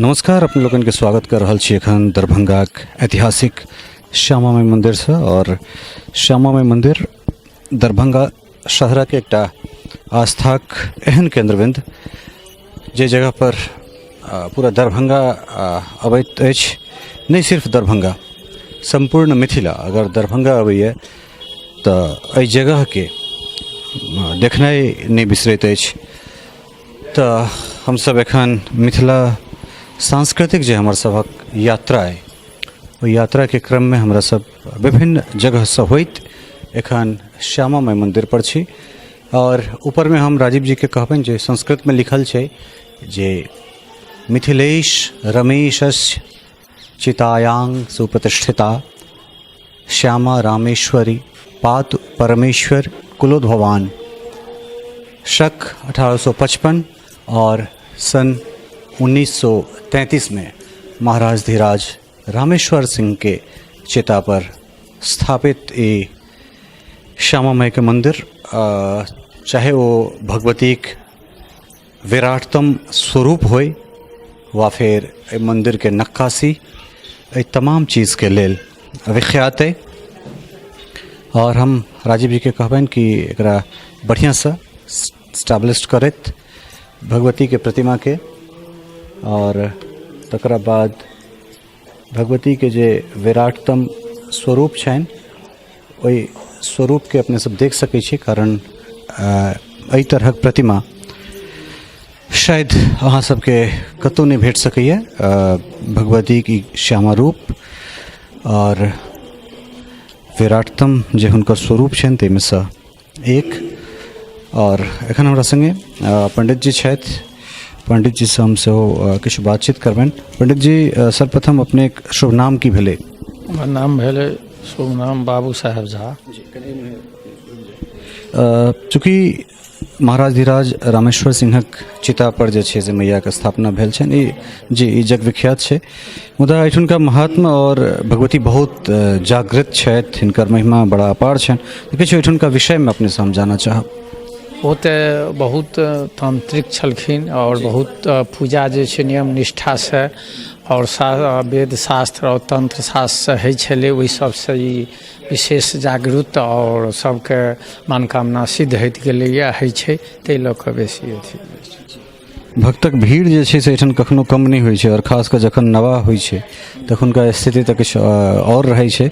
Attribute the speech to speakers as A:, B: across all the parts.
A: नमस्कार, अपने लोगन के स्वागत कर रहल छी एखन दरभंगाक ऐतिहासिक श्यामा माई मंदिरसँ। और श्यामा माई मंदिर दरभंगा शहरक एकटा आस्थाक एहन केन्द्रबिन्दु जे जगह पर पूरा दरभंगा अबैत अछि। नहि सिर्फ दरभंगा, सम्पूर्ण मिथिला अगर दरभंगा अबैए तऽ एहि जगहके देखनाइ नहि बिसरैत अछि। तऽ हमसभ एखन मिथिला सांस्कृतिक जे हमर सभक यात्रा अइ, ओहि यात्राके क्रममे हमरा सब विभिन्न जगहसँ होइत एखन श्यामा माइ मन्दिरपर छी। आओर ऊपरमे हम राजीव जीके कहबनि जे संस्कृतमे लिखल छै जे मिथिलेश रमेशस्य चितायां सुप्रतिष्ठिता श्यामा रामेश्वरी पातु परमेश्वर कुलोद्भवान। शक 1855 और सन 1933 में महाराज धीराज रामेश्वर सिंह के चिता पर स्थापित ई श्यामा माई के मंदिर, चाहे वो भगवतीक विराटतम स्वरूप होय वा फेर एहि मन्दिरके नक्काशी, एहि तमाम चीजके लेल विख्यात अइ। आओर हम राजीव जीके कहबनि कि एकरा बढ़िआँसँ स्टाब्लिश करैत भगवतीके प्रतिमाके, आओर तकरा बाद भगवतीके जे विराटतम स्वरूप छनि, ओहि स्वरूपके अपने सब देख सकै छी, कारण एहि तरहक प्रतिमा शायद अहाँ सबके कतहु नहि भेट सकैए। भगवतीके श्यामा रूप आओर विराटतम जे हुनकर स्वरूप छनि, ताहिमेसँ एक। आओर एखन हमरा सङ्गे पण्डित जी छथि। पण्डित जीसँ हम सेहो किछु बातचीत करबनि। पण्डित जी, सर्वप्रथम अपनेक शुभ नाम की भेलै?
B: हमर नाम भेलै शुभ नाम बाबू साहेब झा।
A: चूँकि महाराज धीराज रामेश्वर सिंहक चितापर जे छै से मैयाके स्थापना भेल छनि, ई जी ई जगविख्यात छै। मुदा एहिठुनका महात्मा आओर भगवती बहुत जागृत छथि, हिनकर महिमा बड़ा अपार छनि। तऽ किछु एहिठुनका विषयमे अपनेसँ हम जानऽ चाहब।
B: ओ तऽ बहुत तांत्रिक छलखिन आओर बहुत पूजा जे छै नियम निष्ठासँ आओर वेद शास्त्र आओर तंत्र शास्त्रसँ होइ छलै, ओहि सबसँ ई विशेष जागरूक आओर सबके मनोकामना सिद्ध होइत गेलैए, होइ छै, ताहि लऽ कऽ बेसी अथी।
A: भक्तक भीड़ जे छै से एहिठाम कखनो कम नहि होइ छै, आओर खास कऽ जखन नवाह होइ छै तखुनका स्थिति तऽ किछु आओर रहै छै।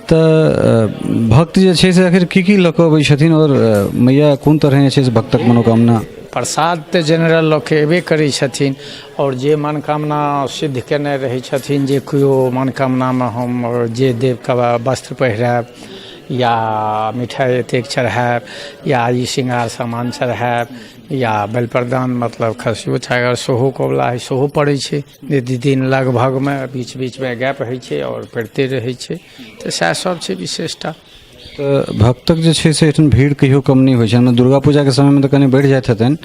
A: तऽ भक्त जे छै से आखिर की की लऽ कऽ अबै छथिन आओर मैया कोन तरहे जे छै से भक्तक मनोकामना?
B: प्रसाद तऽ जेनरल लऽ कऽ अयबे करै छथिन, आओर जे मनोकामना सिद्ध केने रहै छथिन, जे केओ मनोकामनामे हम जे देवके वस्त्र पहिरायब या मिठाइ एतेक चढ़ायब या ई श्रृंगार सामान चढ़ायब या बलि प्रदान, मतलब खस्सियो छागर सेहो कबुला होइ, सेहो पड़ै छै। नित्य दिन लगभगमे बीच बीचमे गैप होइ छै आओर पड़िते रहै छै। तऽ सएह सब छै विशेषता।
A: तऽ भक्तक जे छै से एहिठाम भीड़ कहियो कम नहि होइ छै। दुर्गा पूजाके समयमे तऽ कनि बढ़ि जाइत हेतनि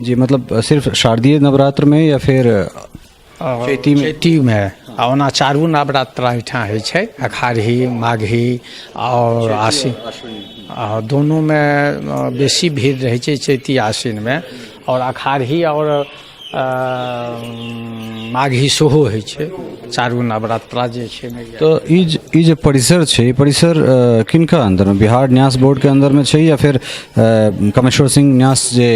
A: जी, मतलब सिर्फ शारदीय नवरात्रमे या फेर चैतीमे?
B: चैतीमे, आ ओना चारू नवरात्रा एहिठाम होइ छै, अखाढ़ी, माघी आओर आश्विन। दुनूमे बेसी भीड़ रहै छै चैती आश्विनमे, आओर अखाढ़ी आओर माघी सेहो होइ छै। चारू नवरात्रा जे छै।
A: तऽ ई जे परिसर छै, ई परिसर किनका अन्दरमे, बिहार न्यास बोर्डके अन्दरमे छै या फेर कामेश्वर सिंह न्यास जे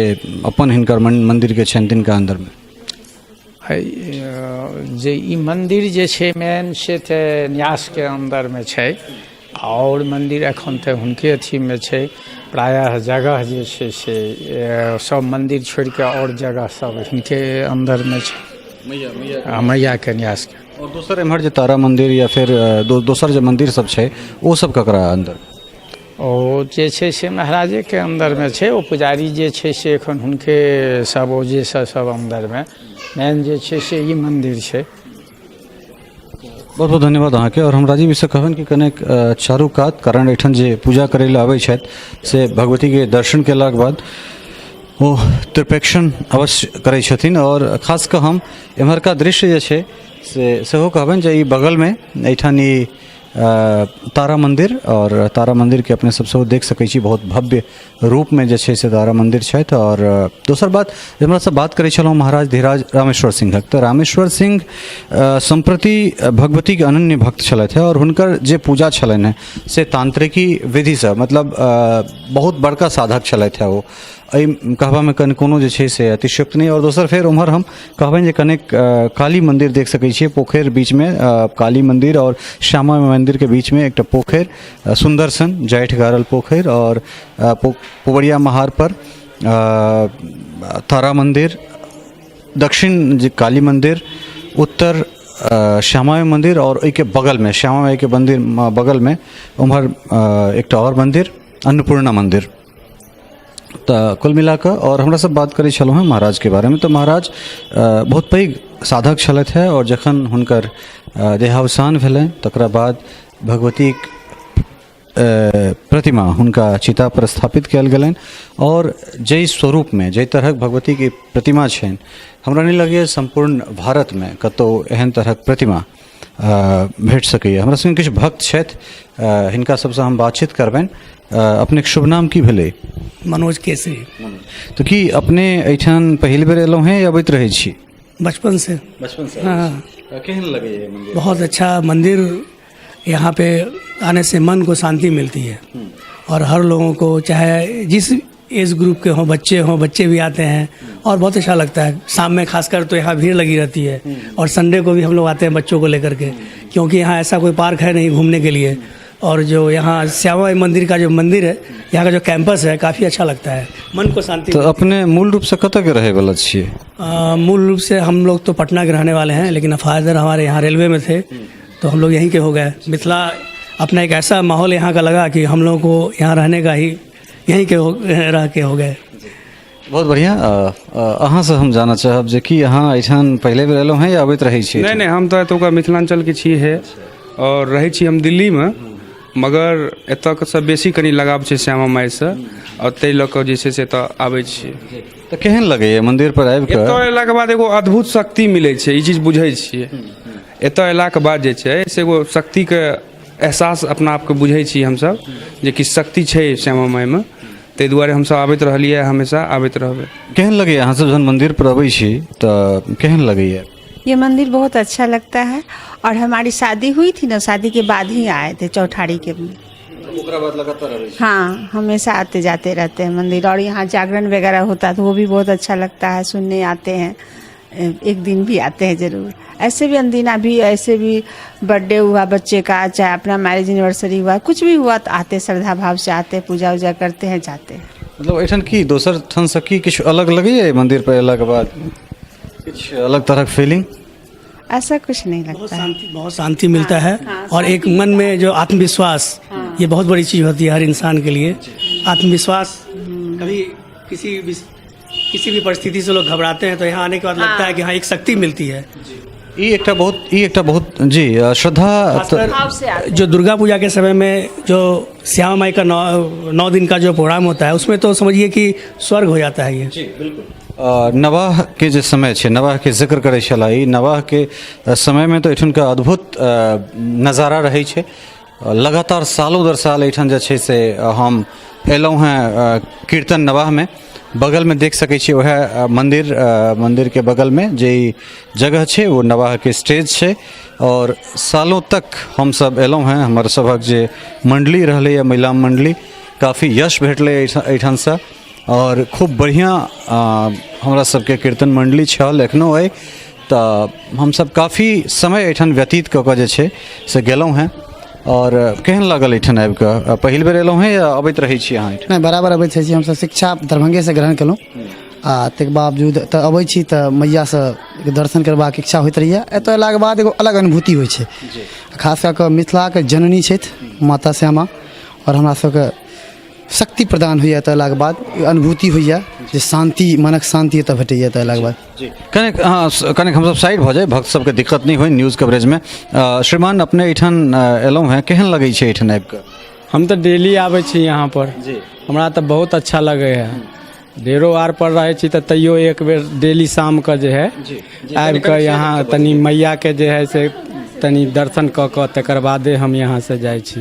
A: अपन हिनकर मन्दिरके छनि, तिनका अन्दरमे?
B: जे ई मन्दिर जे छै मेन, से तऽ न्यासके अन्दरमे छै, आओर मन्दिर एखन तऽ हुनके अथीमे छै। प्रायः जगह जे छै से सब मन्दिर छोड़िके आओर जगह सब हिनके अन्दरमे छै, मैयाके न्यासके।
A: आओर दोसर एम्हर जे तारा मन्दिर या फेर दोसर जे मन्दिर सब छै, ओ सब ककरा अन्दर?
B: ओ जे छै से महाराजेके अन्दरमे छै। ओ पुजारी जे छै से एखन हुनके सब ओ जे सब अन्दरमे। मेन जे छै से ई मन्दिर छै।
A: बहुत बहुत धन्यवाद अहाँके। आओर हम राजीव ईसँ कहबनि कि कनेक चारू कात, कारण एहिठाम जे पूजा करै लए आबै छथि से भगवतीके दर्शन केलाके बाद ओ त्रिपेक्षण अवश्य करै छथिन। आओर खास कऽ हम एम्हरका दृश्य जे छै से सेहो कहबनि जे ई बगलमे एहिठाम ई तारा मन्दिर आओर तारा मन्दिरके अपने सब सेहो देख सकै छी। बहुत भव्य रूपमे जे छै से तारा मन्दिर छथि। आओर दोसर बात जे हमरासँ बात करै छलहुँ महाराज धीराज रामेश्वर सिंहक, तऽ रामेश्वर सिंह सम्प्रति भगवतीके अनन्य भक्त छलथि हेँ आओर हुनकर जे पूजा छलनि हेँ से तांत्रिकी विधिसँ, मतलब बहुत बड़का साधक छलथि हेँ ओ, एहि कहबामे कनि कोनो जे छै से अतिशयोक्ति नहि। आओर दोसर फेर ओम्हर हम कहबनि जे कनेक काली मन्दिर देख सकै छियै, पोखरि बीचमे काली मन्दिर आओर श्यामा मन्दिरके बीचमे एकटा पोखरि, सुन्दर सन जाठि गाड़ल पोखरि, आओर पुबरिया महारपर तारा मन्दिर, दक्षिण जे काली मन्दिर, उत्तर श्यामा माइ मन्दिर, आओर ओहिके बगलमे श्यामा माइके मन्दिर बगलमे ओम्हर एकटा आओर मन्दिर अन्नपूर्णा मन्दिर। तऽ कुल मिलाकऽ आओर हमरा सब बात करै छलहुँ हेँ महाराजके बारेमे, तऽ महाराज बहुत पैघ साधक छलथि हेँ आओर जखन हुनकर देहावसान भेलनि तकरा बाद भगवतीक प्रतिमा हुनका चितापर स्थापित कयल गेलनि आओर जाहि स्वरूपमे जाहि तरहक भगवतीके प्रतिमा छनि, हमरा नहि लगैए सम्पूर्ण भारतमे कतहु एहन तरहक प्रतिमा भेट सकैए। हमरा सङ्गे किछु भक्त छथि, हिनका सबसँ हम बातचीत करबनि। अपनेके शुभ नाम की भेलै?
C: मनोज केसरी।
A: तऽ की अपने एहिठाम पहिल बेर एलहुँ हेँ या अबैत रहै छी?
C: बचपन से।
A: बचपन से?
C: हाँ।
A: केहन लगैए मन्दिर?
C: बहुत अच्छा मंदिर। यहाँ पे आने से मन को शांति मिलती है और हर लोगों को, चाहे जिस एज ग्रुप के हों, बच्चे हों, बच्चे भी आते हैं और बहुत अच्छा लगता है। शाम में खासकर तो यहाँ भीड़ लगी रहती है और संडे को भी हम लोग आते हैं बच्चों को लेकर के, क्योंकि यहाँ ऐसा कोई पार्क है नहीं घूमने के लिए। और जो यहाँ श्यामा माई मंदिर का जो मंदिर है, यहाँ का जो कैंपस है, काफ़ी अच्छा लगता है, मन को शांति।
A: तऽ अपने मूल रूपसँ कतऽके रहैवला छियै?
C: मूल रूप से हम लोग तो पटना के रहने वाले हैं, लेकिन फादर हमारे यहाँ रेलवे में थे तो हम लोग यहीं के हो गए। मिथिला अपना एक ऐसा माहौल यहाँ का लगा कि हम लोगों को यहाँ रहने का ही, यहीं के हो रह के हो गए।
A: बहुत बढ़िआँ। अहाँसँ हम जानऽ चाहब जे कि अहाँ एहिठाम पहिले बेर एलहुँ हेँ या अबैत रहै छी?
D: नहि नहि, हम तऽ एतुका मिथिलाञ्चलके छी हे आओर रहै छी हम दिल्लीमे, मगर एतऽसँ बेसी कनि लगाव छै श्यामा माइसँ आओर ताहि लऽ कऽ जे छै से एतऽ आबै छी।
A: तऽ केहन लगैए मन्दिर पर आबि कऽ?
D: एतऽ अयलाके बाद एगो अद्भुत शक्ति मिलै छै, ई चीज बुझै छियै। एतऽ अयलाके बाद जे छै से एगो शक्तिके एहसास अपना आपके बुझै छी हमसब जे कि शक्ति छै श्यामा माइमे, ताहि दुआरे हमसब आबैत रहलियै, हमेशा आबैत रहबै।
A: केहन लगैए अहाँ सब जहन मन्दिर पर अबै छी तऽ केहन लगैए?
E: ये मंदिर बहुत अच्छा लगता है और हमारी शादी हुई थी ना, शादी के बाद ही आए थे चौठारी के।
A: ओकरा बाद लगातार अबै छी?
E: हाँ, हमेशा आते जाते रहते हैं मंदिर और यहाँ जागरण वगैरह होता है तो वो भी बहुत अच्छा लगता है, सुनने आते हैं। एक दिन भी आते हैं ज़रूर। ऐसे भी अनदिना भी, ऐसे भी बर्थडे हुआ बच्चे का, चाहे अपना मैरिज एनिवर्सरी हुआ, कुछ भी हुआ तो आते, श्रद्धा भाव से आते हैं, पूजा वूजा करते हैं, जाते हैं।
A: मतलब एहिठाम की दोसर ठामसँ की किछु अलग लगैए? एहि मन्दिर पर अयलाके बाद किछु अलग तरहक फीलिंग?
E: ऐसा कुछ नहीं
C: बहुत
E: लगता है।
C: शांति, बहुत शांति मिलता है और एक मन में जो आत्मविश्वास, ये बहुत बड़ी चीज़ होती है हर इंसान के लिए। आत्मविश्वास, कभी किसी भी परिस्थिति से लोग घबराते हैं तो यहाँ आने के बाद लगता है कि हाँ, एक शक्ति मिलती है।
A: ई एकटा बहुत जी श्रद्धा।
C: खासकर जो दुर्गा पूजा के समय में जो श्यामा माई का 9 9 दिन का जो प्रोग्राम होता है, उसमें तो समझिए कि स्वर्ग हो जाता है ये।
A: जी बिल्कुल। नवाहके जे समय छै, नवाहके जिक्र करै छलाह, ई नवाहके समयमे तऽ एहिठुनका अद्भुत नजारा रहै छै। लगातार सालों दर साल एहिठाम जे छै से हम एलहुँ हेँ कीर्तन नवाहमे। बगलमे देख सकै छी उएह मन्दिर, मन्दिरके बगलमे जे ई जगह छै ओ नवाहके स्टेज छै आओर सालों तक हमसभ एलहुँ हेँ। हमर सभक जे मण्डली रहलैए, महिला मण्डली, काफी यश भेटलै एहिठामसँ आओर खूब बढ़िआँ हमरा सबके कीर्तन मण्डली छल, एखनो अइ। तऽ हमसब काफी समय एहिठाम व्यतीत कऽ कऽ जे छै से गेलहुँ हेँ। आओर केहन लागल एहिठाम आबि कऽ? पहिल बेर एलहुँ हेँ या अबैत रहै छी अहाँ एहिठाम?
F: नहि, बराबर अबैत रहै छी हमसब। शिक्षा दरभंगेसँ ग्रहण केलहुँ आ ताहिके बावजूद एतऽ अबै छी तऽ मैयासँ दर्शन करबाक इच्छा होइत रहैए। एतऽ अयलाके बाद एगो अलग अनुभूति होइ छै। खास कए कऽ मिथिलाके जननी छथि माता श्यामा आओर हमरा सबके शक्ति प्रदान होइए। एतऽ अयलाके बाद अनुभूति होइए जे शान्ति, मनक शान्ति एतऽ भेटैए एतऽ अयलाके बाद।
A: जी, कनेक अहाँ कनेक हमसब साइड भऽ जाए, भक्त सबके दिक्कत नहि होइ न्यूज कवरेजमे। श्रीमान, अपने एहिठाम एलहुँ हेँ, केहन लगै छै एहिठाम आबि कऽ?
G: हम तऽ डेली आबै छी यहाँ पर। हमरा तऽ बहुत अच्छा लगै है। डेरो आर पर रहै छी तऽ तैयो एक बेर डेली शामके जे है आबि कऽ यहाँ तनी मैयाके जे है से तनि दर्शन कऽ कऽ तकर बादे हम यहाँसँ जाइ छी।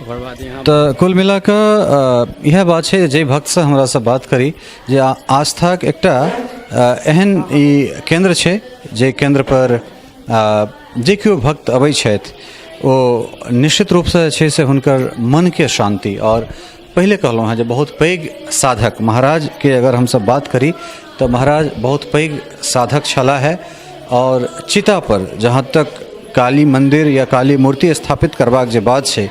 G: ओकर बाद यहाँ
A: तऽ कुल मिला कऽ इएह बात छै जे जाहि भक्तसँ हमरासँ बात करी जे आस्थाक एकटा एहन ई केन्द्र छै जे केन्द्रपर जे केओ भक्त अबै छथि ओ निश्चित रूपसँ जे छै से हुनकर मनके शान्ति। आओर पहिले कहलहुँ हेँ जे बहुत पैघ साधक महाराजके अगर हमसब बात करी तऽ महाराज बहुत पैघ साधक छलाह है। आओर चितापर जहाँ तक काली मन्दिर या काली मूर्ति स्थापित करबाक जे बात छै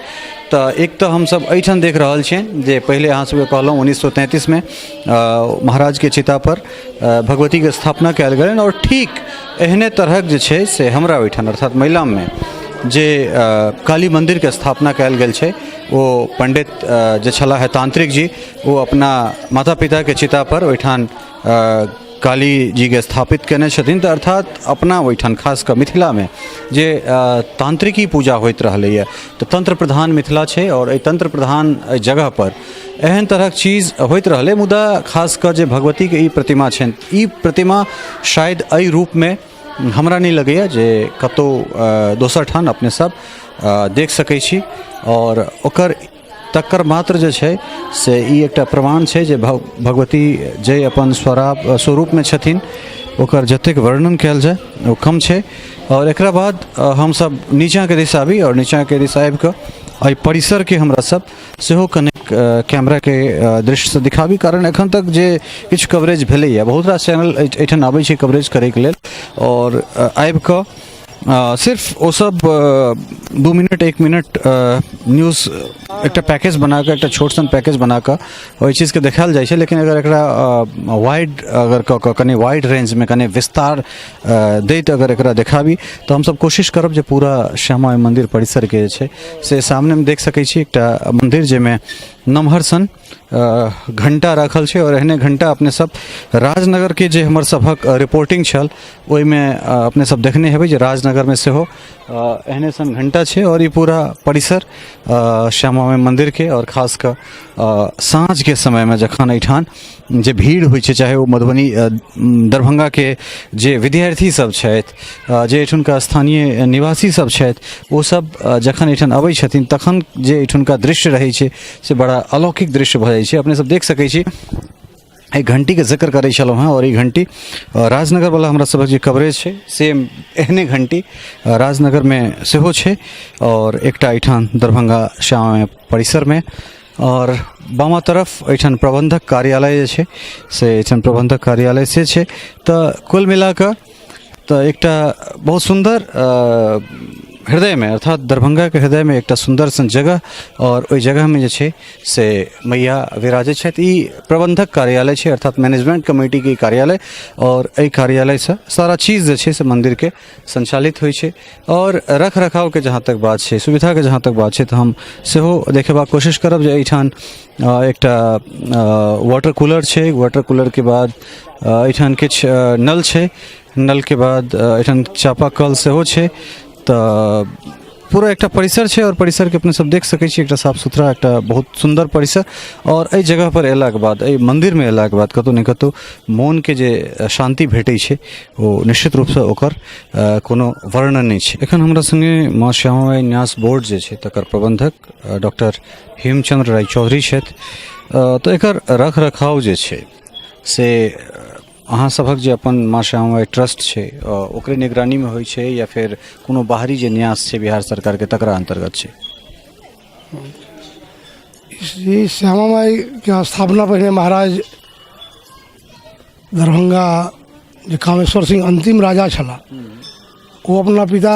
A: तऽ एक तऽ हमसब एहिठाम देख रहल छियनि जे पहिले अहाँ सबके कहलहुँ 1933मे महाराजके चितापर भगवतीके स्थापना कयल गेलनि। आओर ठीक एहने तरहक जे छै से हमरा ओहिठाम अर्थात महिलाममे जे काली मन्दिरके स्थापना कयल गेल छै ओ पण्डित जे छलाह तांत्रिक जी ओ अपना माता पिताके चितापर ओहिठाम काली जीके स्थापित कयने छथिन। तऽ अर्थात अपना ओहिठाम खास कऽ मिथिलामे जे तांत्रिकी पूजा होइत रहलैए तऽ तंत्र प्रधान मिथिला छै आओर एहि तंत्र प्रधान एहि जगहपर एहन तरहक चीज होइत रहलै। मुदा खास कऽ जे भगवतीके ई प्रतिमा छनि ई प्रतिमा शायद एहि रूपमे हमरा नहि लगैए जे कतहु दोसर ठाम अपने सब देख सकै छी। आओर ओकर तकर मात्र जे छै से ई एकटा प्रमाण छै जे भगवती जे अपन स्वरूपमे छथिन ओकर जतेक वर्णन कयल जाय ओ कम छै। आओर एकरा बाद हमसब नीचाँके दिस आबी आओर नीचाँके दिस आबिकऽ एहि परिसरके हमरा सब सेहो कनेक कैमराके दृश्यसँ दिखाबी, कारण एखन तक जे किछु कवरेज भेलैए बहुत रास चैनल एहिठाम आबै छै कवरेज करैके लेल आओर आबिकऽ सिर्फ ओसब 2 मिनट 1 मिनट न्यूज एकटा पैकेज बनाकऽ एकटा छोट सन पैकेज बनाकऽ ओहि चीजके देखायल जाइ छै। लेकिन अगर एकरा वाइड अगर कऽ कऽ कनि वाइड रेंजमे कनि विस्तार दैत अगर एकरा देखाबी तऽ हमसब कोशिश करब जे पूरा श्यामा माइ मन्दिर परिसरके जे छै से सामनेमे देख सकै छी एकटा मन्दिर जाहिमे नमहर सन घण्टा राखल छै। आओर एहने घण्टा अपने सब राजनगरके जे हमर सभक रिपोर्टिंग छल ओहिमे अपने सब देखने हेबै जे राजनगरमे सेहो एहने सन घण्टा छै। आओर ई पूरा परिसर श्यामा माइ मन्दिरके आओर खास कऽ साँझके समयमे जखन एहिठाम जे भीड़ होइ छै चाहे ओ मधुबनी दरभंगाके जे विद्यार्थी सब छथि जे एहिठुनका स्थानीय निवासी सब छथि ओ सब जखन एहिठाम अबै छथिन तखन जे एहिठुनका दृश्य रहै छै से बड़ा अलौकिक दृश्य भऽ जाइ छै। अपने सब देख सकै छी एहि घण्टीके जिक्र करै छलहुँ हेँ आओर ई घण्टी राजनगरवला हमरा सभक जे कवरेज छै सेम एहने घण्टी राजनगरमे सेहो छै। आओर एकटा एहिठाम दरभंगा श्यामा माइ परिसरमे आओर बामा तरफ एहिठाम प्रबन्धक कार्यालय जे छै से एहिठाम प्रबन्धक कार्यालय से छै। तऽ कुल मिलाकऽ तऽ एकटा बहुत सुन्दर हृदयमे अर्थात दरभंगाके हृदयमे एकटा सुन्दर सन जगह आओर ओहि जगहमे जे छै से मैया विराजै छथि। ई प्रबन्धक कार्यालय छै अर्थात मैनेजमेंट कमिटीके ई कार्यालय आओर एहि कार्यालयसँ सारा चीज जे छै से मन्दिरके सञ्चालित होइ छै। आओर रख रखावके जहाँ तक बात छै सुविधाके जहाँ तक बात छै तऽ हम सेहो देखेबाक कोशिश करब जे एहिठाम एकटा वाटर कूलर छै। वाटर कूलरके बाद एहिठाम किछु नल छै, नलके बाद एहिठाम चापाकल सेहो छै। तऽ पूरा एकटा परिसर छै आओर परिसरके अपने सब देख सकै छी एकटा साफ सुथरा एकटा बहुत सुन्दर परिसर। आओर एहि जगहपर अयलाके बाद एहि मन्दिरमे अयलाके बाद कतहु ने कतहु मोनके जे शान्ति भेटै छै ओ निश्चित रूपसँ ओकर कोनो वर्णन नहि छै। एखन हमरा सङ्गे माँ श्यामा माइ न्यास बोर्ड जे छै तकर प्रबन्धक डॉक्टर हेमचन्द्र राय चौधरी छथि। तऽ एकर रख रखाव जे छै से अहाँ सभक जे अपन माँ श्यामा माइ ट्रस्ट छै ओकरे निगरानीमे होइ छै या फेर कोनो बाहरी जे न्यास छै बिहार सरकारके तकरा अन्तर्गत छै?
H: ई श्यामा माइके स्थापना पहिने महाराज दरभंगा जे कामेश्वर सिंह अन्तिम राजा छलाह ओ अपना पिता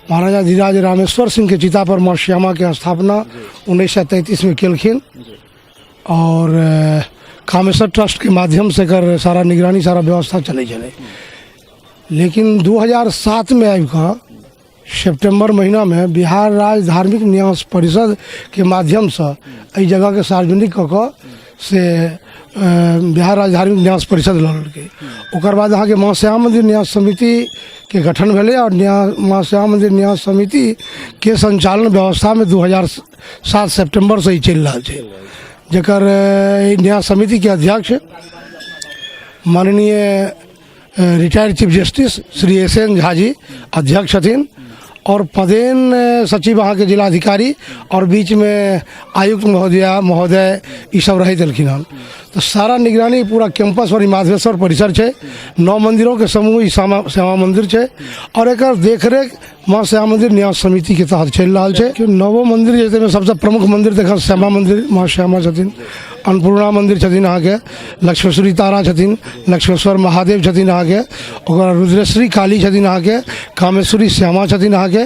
H: महाराजा धीराज रामेश्वर सिंहके चितापर माँ श्यामाके स्थापना 1933मे केलखिन आओर कामेश्वर ट्रस्टके माध्यमसँ एकर सारा निगरानी सारा व्यवस्था चलै छलै। लेकिन 2007मे आबिकऽ सेप्टेम्बर महीनामे बिहार राज्य धार्मिक न्यास परिषदके माध्यमसँ एहि जगहके सार्वजनिक कऽ कऽ से बिहार राज्य धार्मिक न्यास परिषद लऽ लेलकै। ओकर बाद अहाँके माँ श्यामा मन्दिर न्यास समितिके गठन भेलै आओर माँ श्यामा मन्दिर न्यास समितिके सञ्चालन व्यवस्थामे 2007 सेप्टेम्बरसँ ई चलि रहल छै, जकर एहि न्यास समितिके अध्यक्ष माननीय Retired chief justice Shri S N Jhaji अध्यक्ष छथिन आओर पदेन सचिव अहाँके जिलाधिकारी आओर बीचमे आयुक्त महोदया महोदय ईसब रहैत एलखिन हन। तऽ सारा निगरानी पूरा कैंपस पर ई माधवेश्वर परिसर छै, 9 मंदिरोके समूह ई श्यामा मंदिर छै आओर एकर देखरेख माँ श्यामा मंदिर न्यास समितिके तहत चलि रहल छै। कि नवो मंदिर जे छै सबसँ प्रमुख मंदिर देखब श्यामा मंदिर, माँ श्यामा छथिन, अन्नपूर्णा मंदिर छथिन अहाँके, लक्ष्मेश्वरी तारा छथिन, लक्ष्मेश्वर महादेव छथिन अहाँके, ओकर बाद रुद्रेश्वरी काली छथिन अहाँके, कामेश्वरी श्यामा छथिन अहाँके,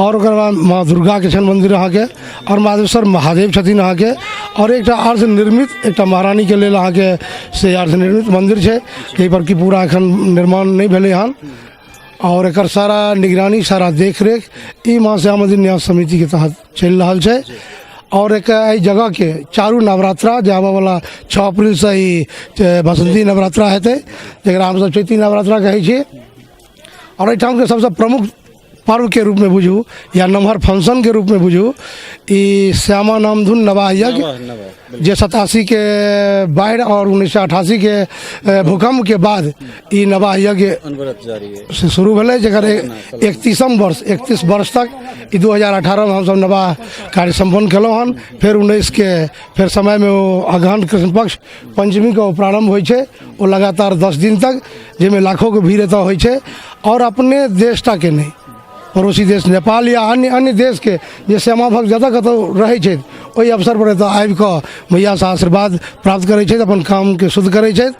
H: आओर ओकर बाद माँ दुर्गाके छनि मन्दिर अहाँके, आओर माधवेश्वर महादेव छथिन अहाँके, आओर एकटा अर्धनिर्मित एकटा महारानीके लेल अहाँके से अर्धनिर्मित मन्दिर छै जाहिपर कि पूरा एखन निर्माण नहि भेलै हन। आओर एकर सारा निगरानी सारा देखरेख ई माँ श्यामा मन्दिर न्यास समितिके तहत चलि रहल छै। आओर एकर एहि जगहके चारू नवरात्रा जे आबयवला 6 अप्रैलसँ ई बसन्ती नवरात्रा हेतै, जकरा हमसभ चैती नवरात्रा कहै छी। आओर एहिठामके सबसँ प्रमुख पर्वके रूपमे बुझू या नमहर फंक्शनके रूपमे बुझू ई श्यामा नामधुन नवाह यज्ञ जे 87के बाढ़ि आओर 1988के भूकम्पके बाद ई नवाह यज्ञ से शुरू भेलै, जकर 31 वर्ष 31 वर्ष तक ई 2018मे हमसभ नवाह कार्य सम्पन्न केलहुँ हन। फेर 19के फेर समयमे ओ अगहन कृष्ण पक्ष पञ्चमीके ओ प्रारम्भ होइ छै, ओ लगातार 10 दिन तक, जाहिमे लाखोके भीड़ एतऽ होइ छै। आओर अपने देशटाके नहि, पड़ोसी देश नेपाल या अन्य अन्य देशके जे श्यामा भक्त जतऽ कतहु रहै छथि ओहि अवसरपर एतऽ आबिकऽ मैयासँ आशीर्वाद प्राप्त करै छथि, अपन कामके शुद्ध करै छथि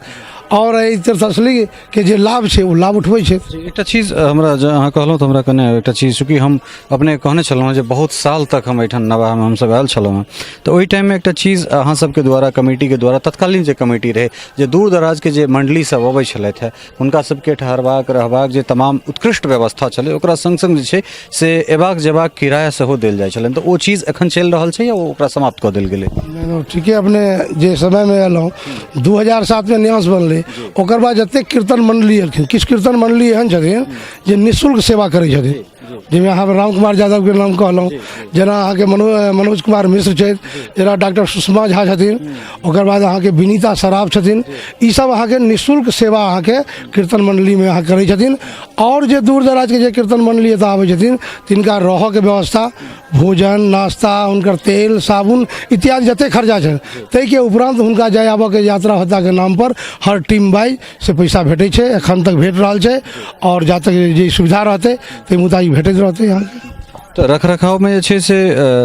H: आओर एहि तीर्थस्थलीके जे लाभ छै ओ लाभ उठबै छथि।
A: एकटा चीज हमरा जे अहाँ कहलहुँ तऽ हमरा कने एकटा चीज, चूँकि हम अपने कहने छलहुँ जे बहुत साल तक हम एहिठाम नवाहमे हमसभ आयल छलहुँ हँ, तऽ ओहि टाइममे एकटा चीज अहाँ सबके द्वारा कमिटीके द्वारा तत्कालीन जे कमिटी रहै जे दूर दराजके जे मण्डली सब अबै छलथि हँ हुनका सबके ठहरबाक रहबाक जे तमाम उत्कृष्ट व्यवस्था छलै ओकरा सङ्ग सङ्ग जे छै से अयबाक जेबाक किराया सेहो देल जाइ छलनि, तऽ ओ चीज एखन चलि रहल छै या ओ ओकरा समाप्त कऽ देल गेलै?
H: नहि, ठीके अपने जे समयमे एलहुँ 2007मे न्यास बनलै, ओकर बाद जतेक कीर्तन मण्डली एलखिन, किछु कीर्तन मण्डली एहन छथिन जे निःशुल्क सेवा करै छथिन, जाहिमे अहाँ राम कुमार यादवके नाम कहलहुँ, जेना अहाँके मनोज कुमार मिश्र छथि, जेना डॉक्टर सुषमा झा छथिन, ओकर बाद अहाँके विनीता सराफ छथिन, ईसब अहाँके निःशुल्क सेवा अहाँके कीर्तन मण्डलीमे अहाँ करै छथिन। आओर जे दूर दराजके जे कीर्तन मण्डली एतऽ आबै छथिन तिनका रहऽके व्यवस्था, भोजन नाश्ता, हुनकर तेल साबुन इत्यादि जतेक खर्चा छनि ताहिके उपरान्त हुनका जाय आबऽके यात्रा भत्ताके नामपर हर टीम वाइज से पैसा भेटै छै, एखन तक भेट रहल छै आओर जा तक जे सुविधा रहतै ताहि मुताबिक भेटैत रहतै अहाँके।
A: तऽ रख रखावमे जे छै से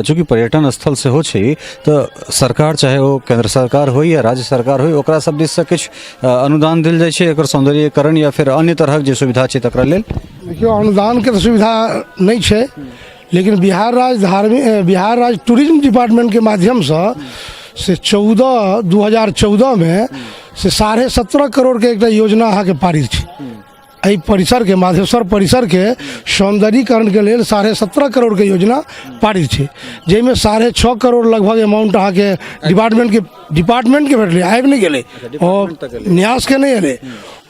A: चूँकि पर्यटन स्थल सेहो छै तऽ सरकार चाहे ओ केन्द्र सरकार होइ या राज्य सरकार होइ ओकरा सब दिससँ किछु अनुदान देल जाइ छै एकर सौन्दर्यीकरण या फेर अन्य तरहक जे सुविधा छै तकरा लेल?
H: देखियौ, अनुदानके तऽ सुविधा नहि छै, लेकिन बिहार राज्य धार्मिक बिहार राज्य टूरिज्म डिपार्टमेंटके माध्यमसँ से 2014मे से 17.5 करोड़के एकटा योजना अहाँके पारित छै। एहि परिसरके माधेश्वर परिसरके सौन्दर्यीकरणके लेल 17.5 करोड़के योजना पारित छै, जाहिमे 6.5 करोड़ लगभग अमाउंट अहाँके डिपार्टमेंटके भेटलै, आबि नहि गेलै, ओ न्यासके नहि एलै,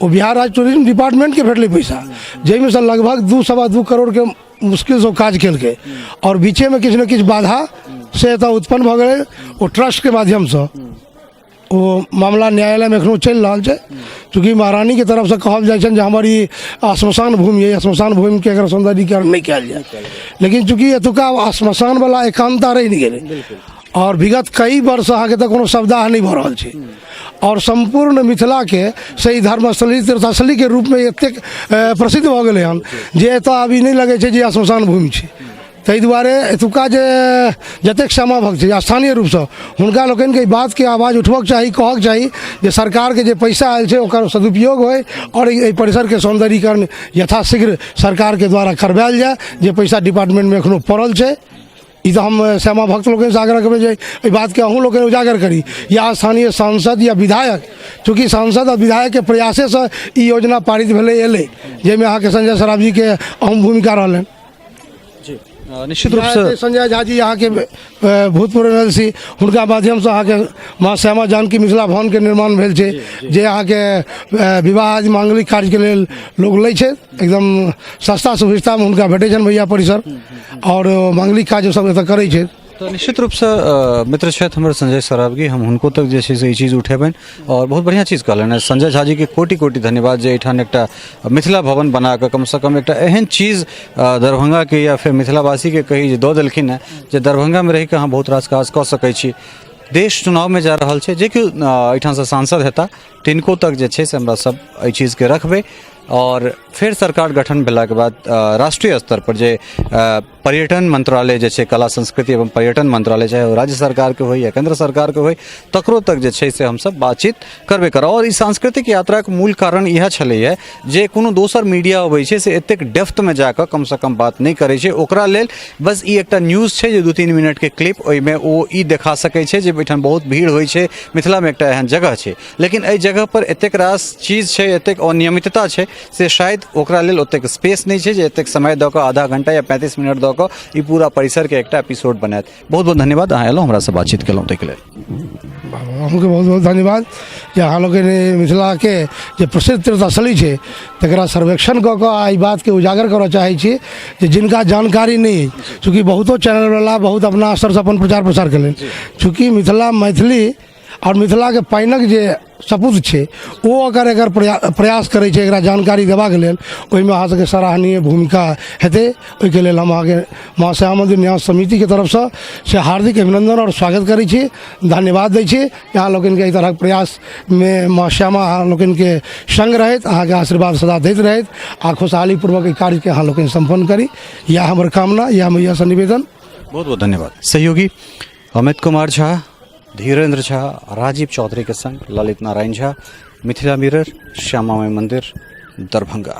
H: ओ बिहार राज्य टूरिज्म डिपार्टमेंटके भेटलै पैसा, जाहिमे से लगभग 2.25 करोड़के मुश्किलसँ ओ काज केलकै आओर बीचेमे किछु ने किछु बाधा से एतऽ उत्पन्न भऽ गेलै। ओ ट्रस्टके माध्यमसँ ओ मामला न्यायालयमे एखनो चलि रहल छै। चूँकि महारानीके तरफसँ कहल जाइ छनि जे हमर ई श्मशान भूमि अइ, श्मशान भूमिके एकर सौन्दर्यीकरण नहि कयल जाय, लेकिन चूँकि एतुका श्मशानवला एकान्तता रहि नहि गेलै आओर विगत कई वर्ष अहाँके तऽ कोनो शब्दाह नहि भऽ रहल छै आओर सम्पूर्ण मिथिलाके से ई धर्मस्थली तीर्थस्थलीके रूपमे एतेक प्रसिद्ध भऽ गेलै हन जे एतऽ आब ई नहि लगै छै जे श्मशान भूमि छै। ताहि दुआरे एतुका जे जतेक श्यामा भक्त छै स्थानीय रूपसँ हुनका लोकनिके ई बातके आवाज उठबऽके चाही, कहऽके चाही जे सरकारके जे पैसा आयल छै ओकर सदुपयोग होइ आओर एहि परिसरके सौन्दर्यीकरण यथाशीघ्र सरकारके द्वारा करवायल जाय, जे पैसा डिपार्टमेंटमे एखनो पड़ल छै। ई तऽ हम श्यामा भक्त लोकनिसँ आग्रह करबै जे एहि बातके अहूँ लोकनि उजागर करी या स्थानीय सांसद या विधायक, चूँकि सांसद आ विधायकके प्रयासेसँ ई योजना पारित भेलै एलै, जाहिमे अहाँके संजय सराफ जीके अहम भूमिका रहलनि।
A: जी निश्चित रूपसँ
H: संजय झा जी अहाँके भूतपूर्व एम एल सी, हुनका माध्यमसँ अहाँके माँ श्यामा जानकी मिथिला भवनके निर्माण भेल छै, जे अहाँके विवाह आदि मांगलिक कार्यके लेल लोक लै छै, एकदम सस्ता सुविस्तामे हुनका भेटै छनि भैया परिसर आओर मांगलिक काज सब एतऽ करै छै।
A: तऽ निश्चित रूपसँ मित्र छथि हमर संजय सरावगी, हम हुनको तक जे छै से ई चीज उठेबनि आओर बहुत बढ़िआँ चीज कहलनि हेँ। संजय झा जीके कोटि कोटि धन्यवाद जे एहिठाम एकटा मिथिला भवन बना कऽ कमसँ कम एकटा एहन चीज दरभंगाके या फेर मिथिलावासीके कही जे दऽ देलखिन हेँ जे दरभंगामे रहिकऽ अहाँ बहुत रास काज कऽ सकै छी। देश चुनावमे जा रहल छै, जे केओ एहिठामसँ सांसद हेताह तिनको तक जे छै से हमरा सब एहि चीजके रखबै आओर फेर सरकार गठन भेलाके बाद राष्ट्रीय स्तर पर जे पर्यटन मंत्रालय जे छै, कला संस्कृति एवं पर्यटन मंत्रालय, चाहे ओ राज्य सरकारके होइ या केन्द्र सरकारके होइ, तकरो तक जे छै से हमसब बातचीत करबे करब। आओर ई सांस्कृतिक यात्राके मूल कारण इएह छलैए जे कोनो दोसर मीडिया अबै छै से एतेक डेप्थमे जाकऽ कमसँ कम बात नहि करै छै। ओकरा लेल बस ई एकटा न्यूज छै जे 2-3 मिनटके क्लिप, ओहिमे ओ ई देखा सकै छै जे एहिठाम बहुत भीड़ होइ छै, मिथिलामे एकटा एहन जगह छै। लेकिन एहि जगहपर एतेक रास चीज छै, एतेक अनियमितता छै, से शायद ओकरा लेल ओतेक स्पेस नहि छै जे एतेक समय दऽ कऽ आधा घंटा या 35 मिनट दऽ कऽ ई पूरा परिसरके एकटा एपिसोड बनायत। बहुत बहुत धन्यवाद, अहाँ एलहुँ, हमरासँ बातचीत केलहुँ ताहिके लेल।
H: अहूँके बहुत बहुत धन्यवाद जे अहाँ लोकनि मिथिलाके जे प्रसिद्ध तीर्थस्थली छै तकरा सर्वेक्षण कऽ कऽ एहि बातके उजागर करऽ चाहै छी जे जिनका जानकारी नहि अछि, चूँकि बहुतो चैनलवला बहुत अपना स्तरसँ अपन प्रचार प्रसार केलनि, चूँकि मिथिला मैथिली आओर मिथिलाके पानिक जे सपूत छै ओ अगर एकर प्रयास करै छै एकरा जानकारी देबाक लेल, ओहिमे अहाँ सबके सराहनीय भूमिका हेतै। ओहिके लेल हम अहाँके माँ श्यामा मन्दिर न्यास समितिके तरफसँ से हार्दिक अभिनन्दन आओर स्वागत करै छी, धन्यवाद दै छी। अहाँ लोकनिके एहि तरहक प्रयासमे माँ श्यामा अहाँ लोकनिके सङ्ग रहथि, अहाँके आशीर्वाद सदा दैत रहथि आ खुशहालीपूर्वक एहि कार्यके अहाँ लोकनि सम्पन्न करी, इएह हमर कामना, इएह मैयासँ निवेदन।
A: बहुत बहुत धन्यवाद। सहयोगी अमित कुमार झा, धीरेन्द्र झा, राजीव चौधरी के संग ललित नारायण झा, मिथिला मिरर, श्यामा माई मंदिर, दरभंगा।